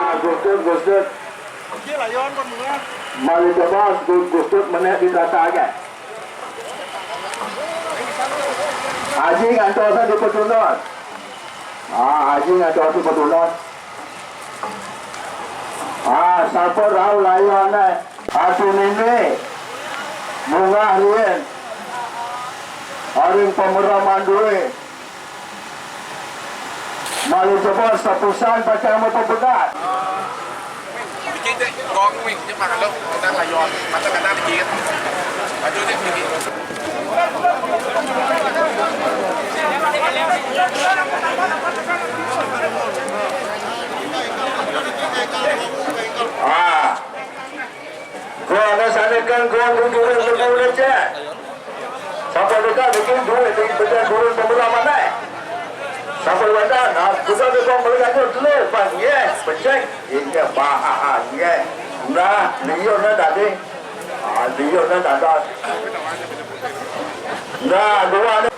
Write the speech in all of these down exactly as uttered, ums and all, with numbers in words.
Ah, gusut, gusut. Mari coba gu-, gusut menek di tata ke. Aji ngantos di Petunut. Ah, aji ngantos di Petunut. Ah, sapa rau layon, eh? Atu nini, bungah riin, aring pamereman duit. Malu coba sapusan pacang mapepegat. Dikit deh, gong wing, dia makan lo, kadang layon, kadang-kadang dikit. Maju deh, dikit. Ah. Ko ana sané kan ko bujuran bujuran cek. Sampai dekat bikin duit di benda turun pemula mana? Sampai wadah, nah, kita dekat mereka tu dulu, pas, ya, pecek, ini bahan, ya. Nah, liur dah tadi. Ah, liur dah tak ada. Nah, dua ni.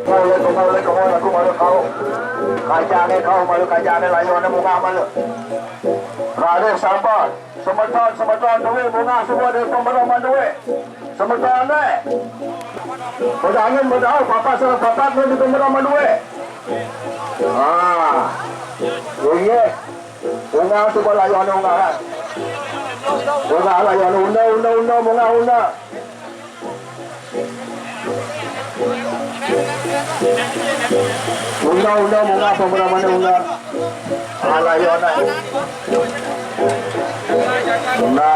Kemana, kemana, kemana, aku malu kau. Kajang ni kau, malu kajang ni, layu ni bunga malu. Raden sabar. Semeton, semeton duit bunga semua dari pemberongan duit. Semeton ni. Pada angin, pada au, papat salah papat ni di pemberongan duit. Ah. Bunga tu pun layu ni bunga. Bunga layu ni unda, unda, unda, bunga unda. Unda, unda, unda, apa berapa ni unda? Alah, ya, unda. Unda.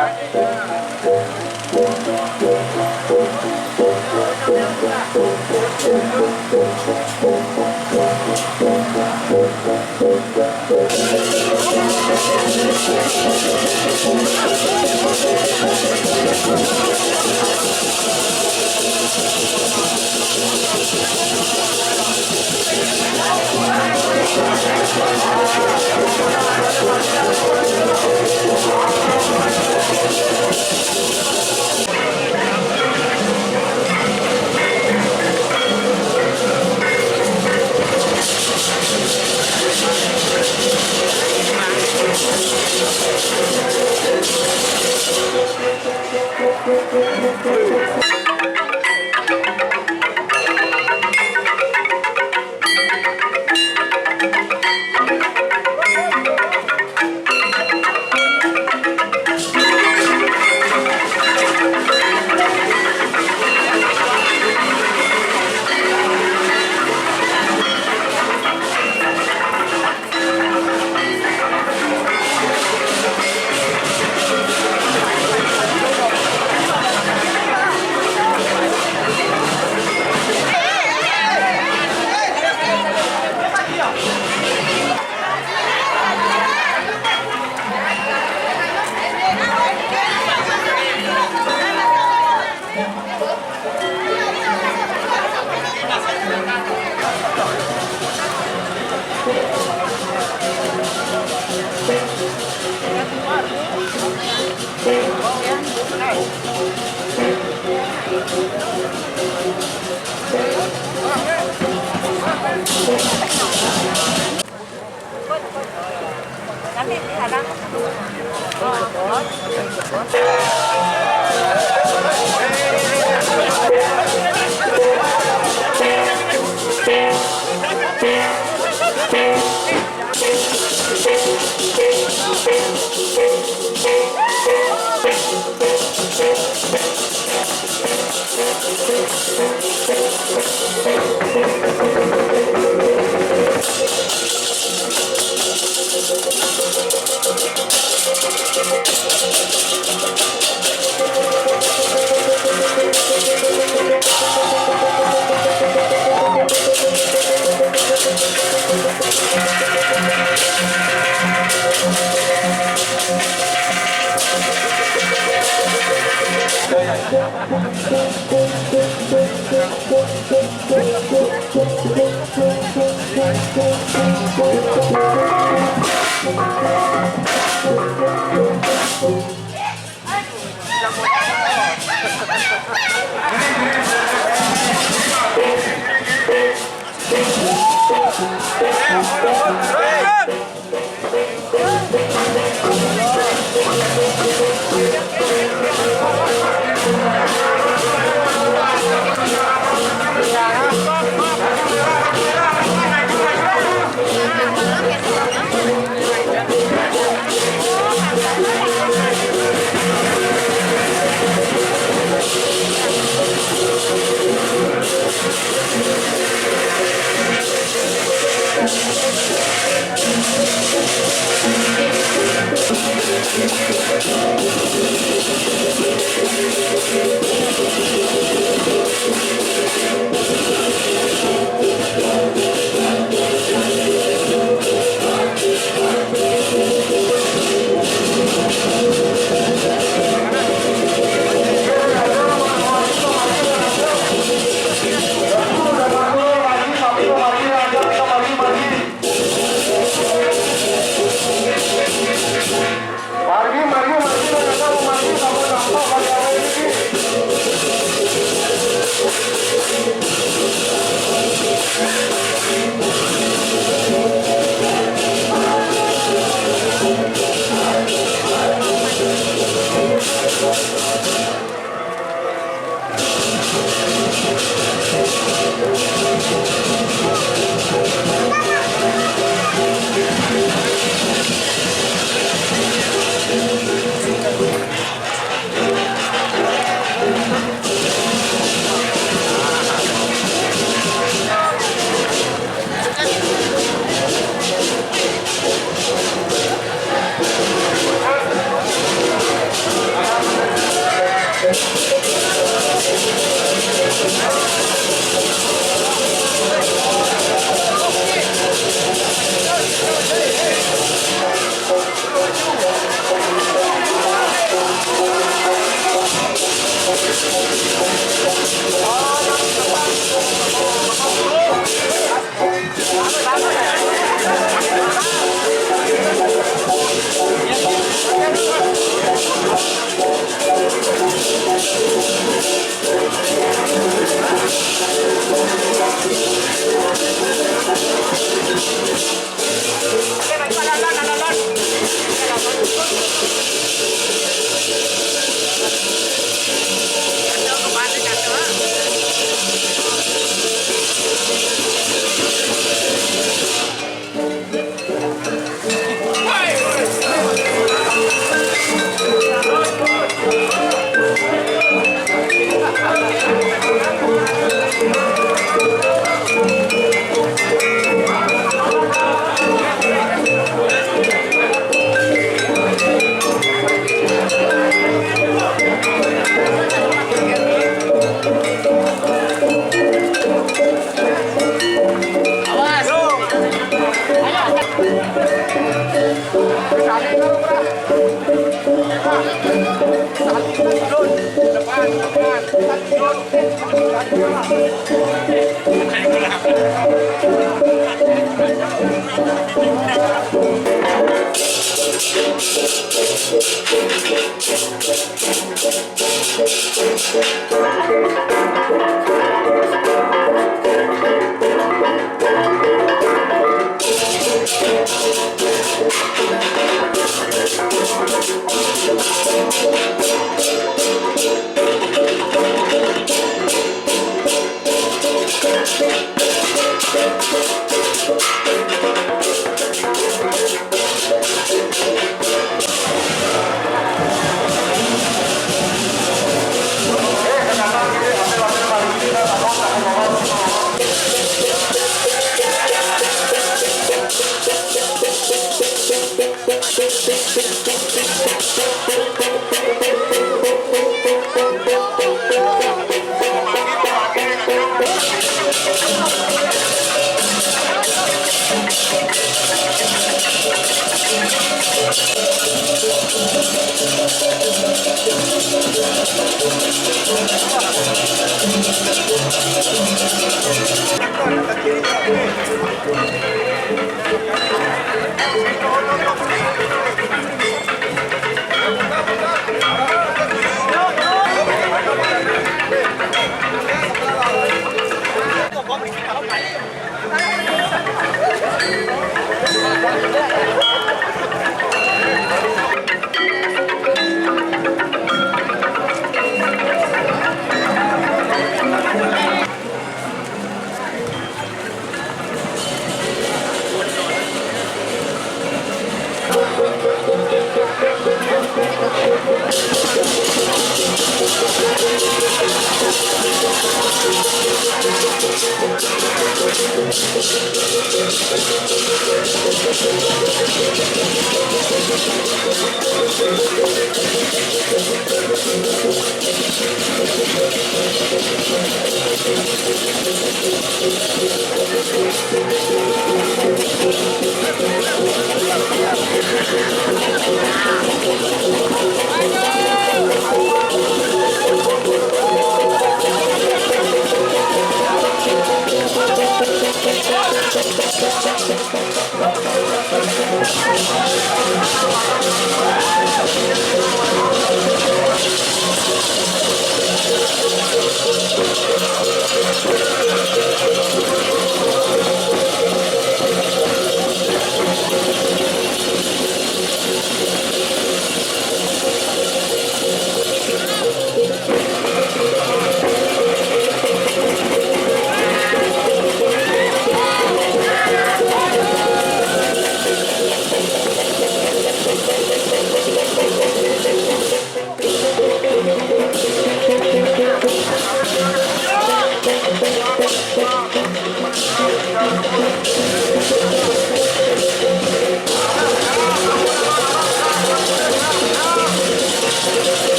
Maju,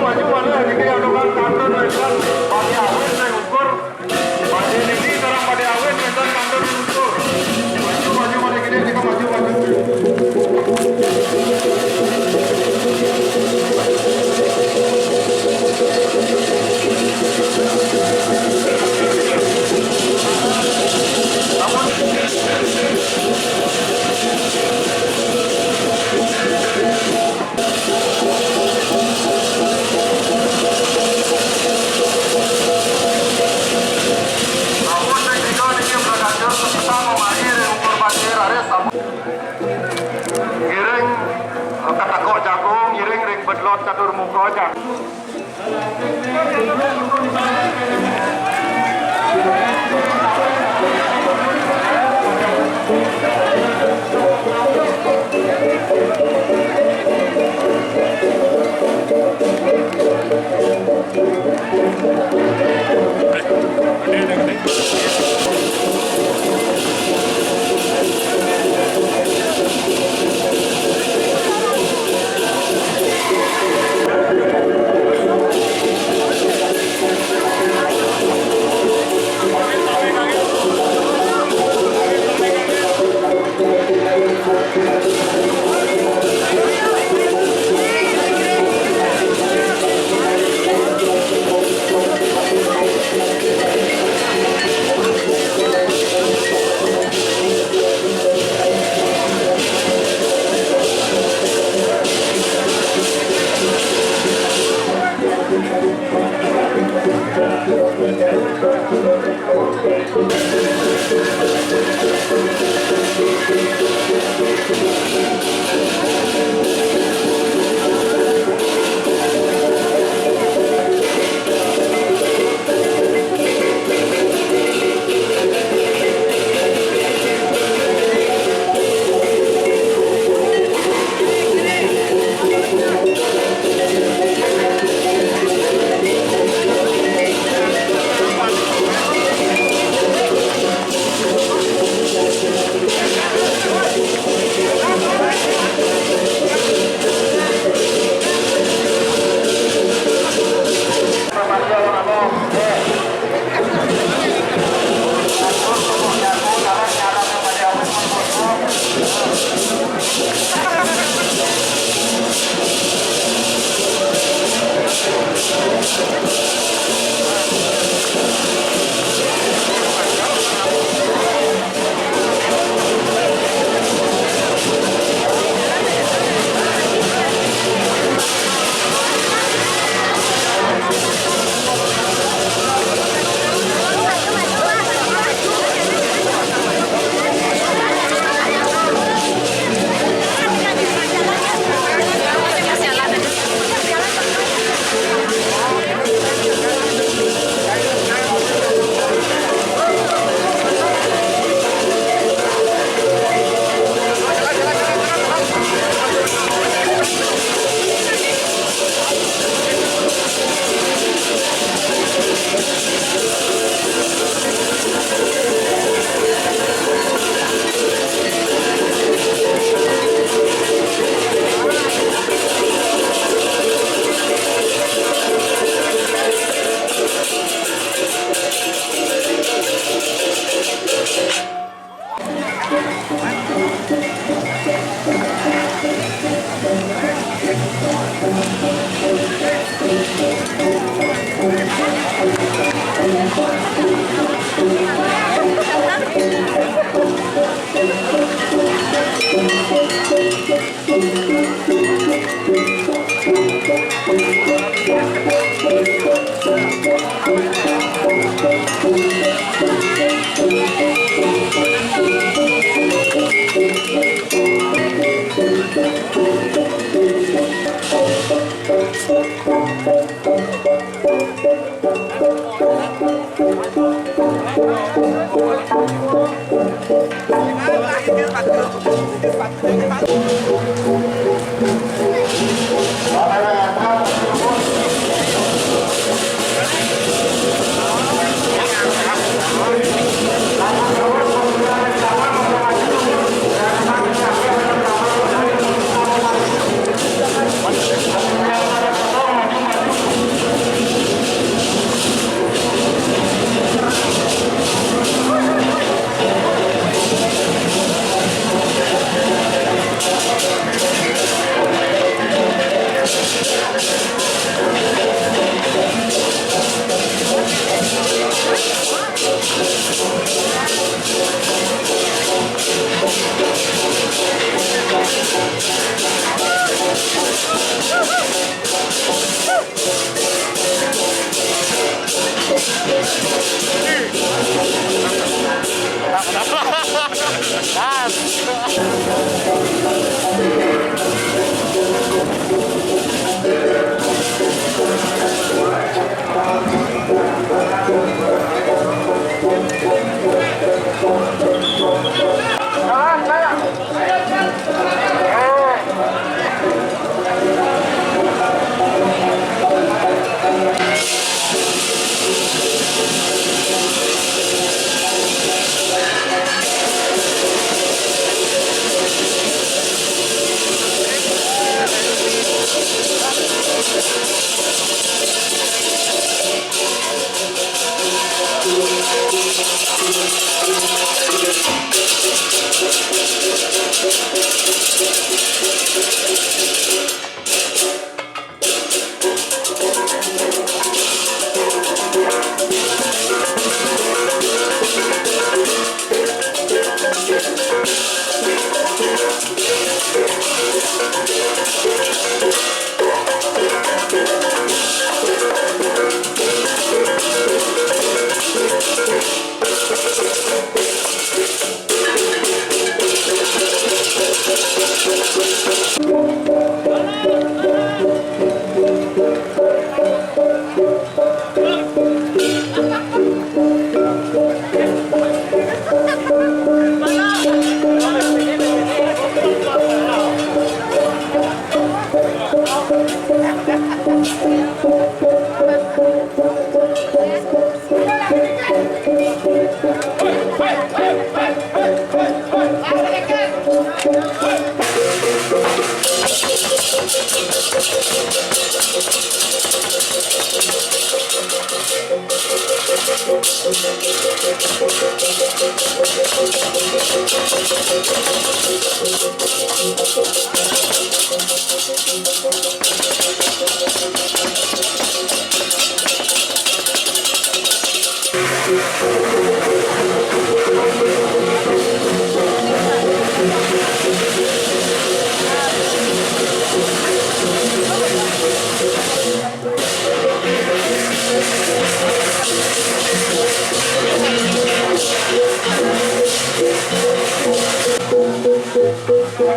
maju, maju, maju. Takok jagung ngiring ring bedlot catur muka jagung.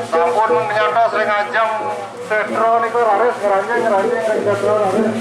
Sampun nyantos ring ajeng setra nika raris ngranjing, ngranjing ring setra raris.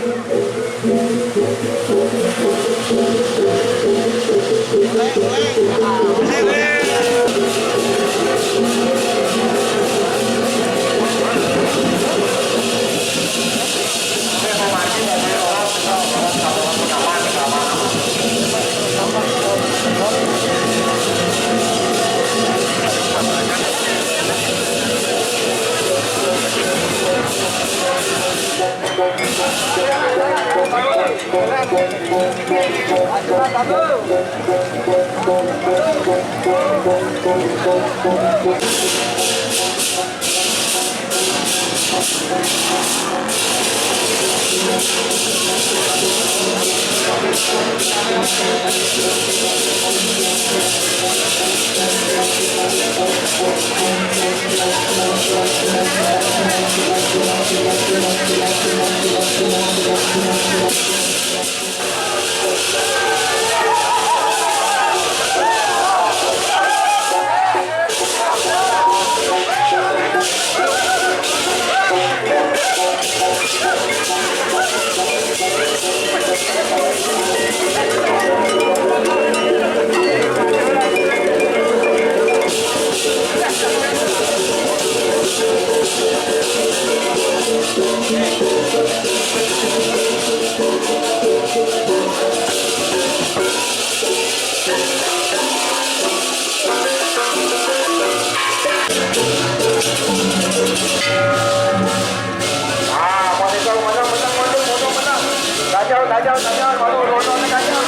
Ah, mau tinggal menang, menang, menang, menang, menang. Kacau, kacau, kacau, baru rono ni kacau.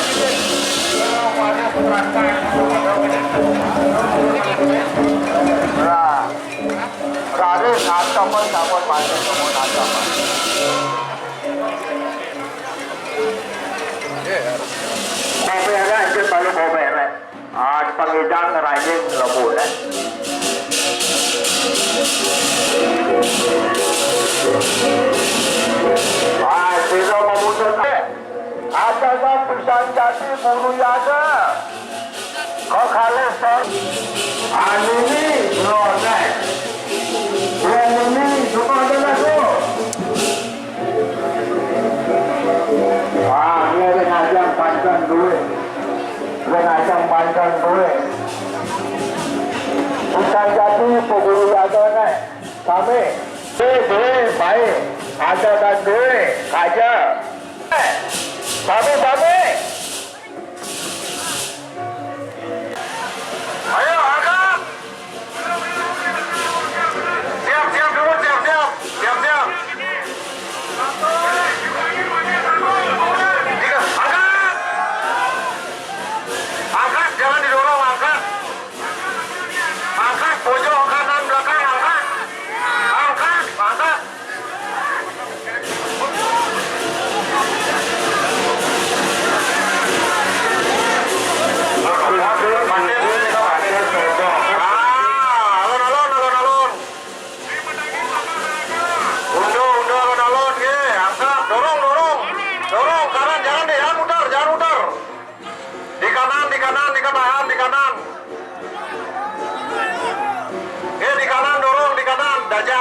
Nah, raris ancaman, sampun pancen sampun ancaman. Koperek, anjir, baru koperek. Ah, pengidang ngeranjing lebu, eh. Ah, sino memutus, eh. Ada kan pisang jati guru yaga. Kok halus, eh. Anu ni, lo, eh. Lo ni, semua ada lagu. Wah, iya, wis ngajeng pancen duwe. Wis ngajeng pancen duwe. Bukan jadi pemburu yagane. Sami. Duwe, duwe, bae. Aja kan duwe, aja. Sami, sami. Ayo, angkat. Siap, siap dulu, siap, siap. Siap, siap. Tiga, angkat. Angkat, jangan didorong, angkat. Angkat, pojok kanan belakang, angkat. Angkat, angkat.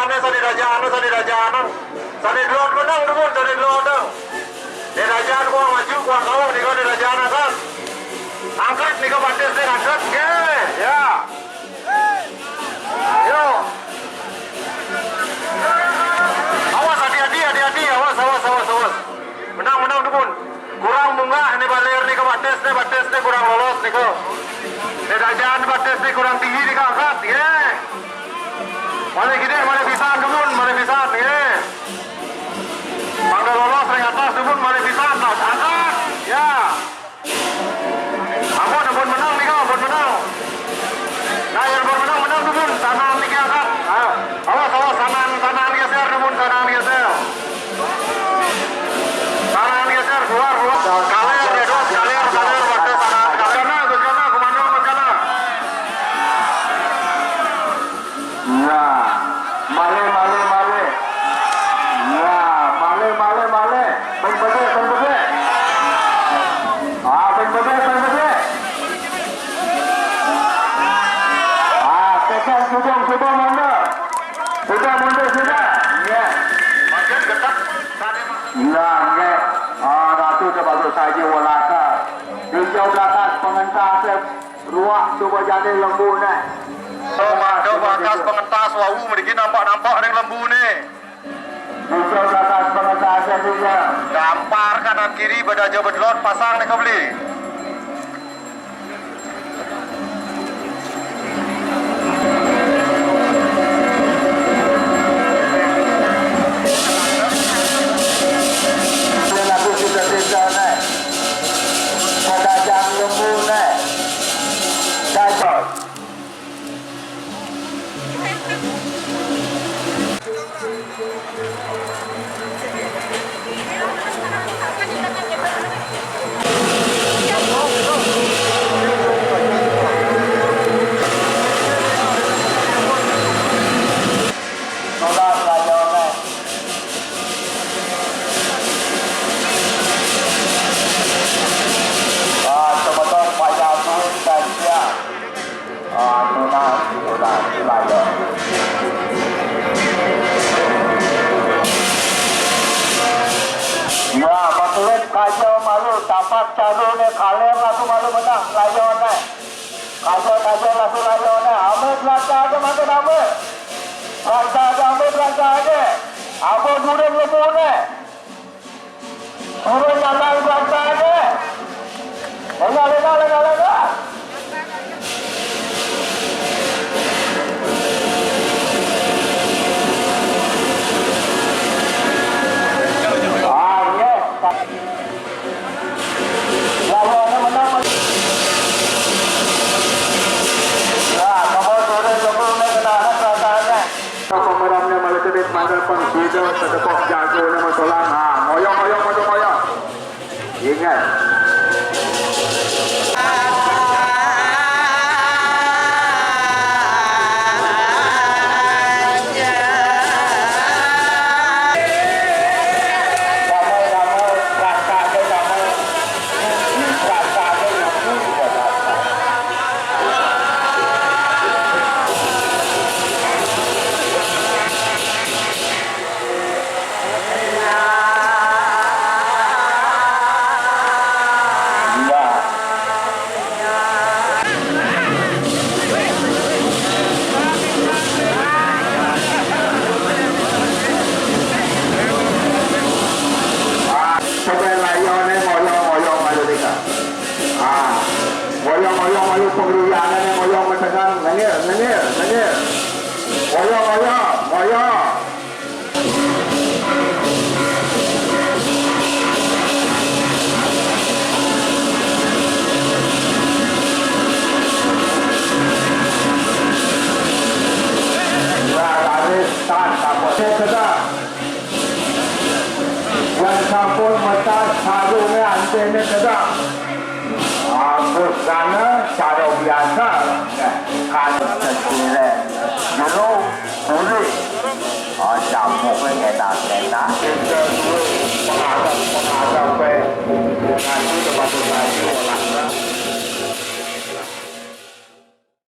Sané dadi raja anu, sané dadi raja anu. Sané dadi raja anu, sané dadi raja anu. Dadi raja anu, kurang maju, kurang kawah, nika dadi raja anu, angkat. Angkat, nika batis, nika angkat. Oké, ya. Yo. Awas, hati-hati, hati-hati. Awas, awas, awas, awas. Menang, menang, dumun. Kurang munggah né, balir né, ka batis né, batis né kurang lolos né, ka. Né dadi raja anu, batis né kurang tinggi né, ka angkat, nggih. Malih gedé, malih pisan, dumun, malih pisan, nggih. Mangga lolos ring atas, dumun, malih pisan, tas angkat. Ya. Ampun, ampun menang nika, ampun menang. Nah, yang ampun menang, menang dumun, sanan niki angkat. Nah, awas, awas, sanan, sanan geser, dumun, sanan geser. Sanan geser, keluar, keluar. Kaler, ya, dos, kaler, kaler, pada sanan, kaler. Nah, Gus Kana, Gus Kana, komandan Gus Kana. Nah, malih, malih, malih. Nah, malih, malih, malih. Ping bedé, ping bedé. Ah, ping bedé, ping bedé. Ah, tekan, sudah, sudah mundur. Sudah mundur, sudah. Nggih. Nah, nggih. Ah, Ratu termasuk saja walaka. Hijau ke atas pengentas. Ruah coba jani lembu né. Oh, mantap, bakas pengentas wau mriki nampak-nampak ring lembu né. Bisa bakas pengentas juga. Gampar kanan kiri, badaja bedlot, pasang né kebeli. Lagu sida-sida né. Padajang lembu né. Dajal. Sudah belajar, Nek. Ah, semeton payah duit dan siap. Ah, tunas, tunas, layak. Ya, betulit kaja malu, tapak caru ne kaler laku malu menang, layak ne. Kaja-kaja langsung layo ne. Amit lancar aja mangkin amit. Lancar aja amit, lancar aja. Apa durung lebu ne? Turun nyantai lancar aja. Lenga, lenga, lenga, lenga. Ah, iya. Lawannya menang. Nah, nomor turun dulu nih, kena anak perasaannya. Pemerannya malah kedip, mangga pang sida, sedekap jago nama solang. Ah, ngoyong, ngoyong, ngoyong, ngoyong. Ingat. Coba layone moyong-moyong malu nika. Ah, moyong-moyong malu pengruyangane moyong metengan, nengir, nengir, nengir. Moyong-moyong, moyong. Nah, laris tan, sampun. Sedang. Yang sampun metas sarunge antene sedang. Agus sana cara biasa. Kan sekire. Jero, kulit. Oh, campur ngenak-ngenak.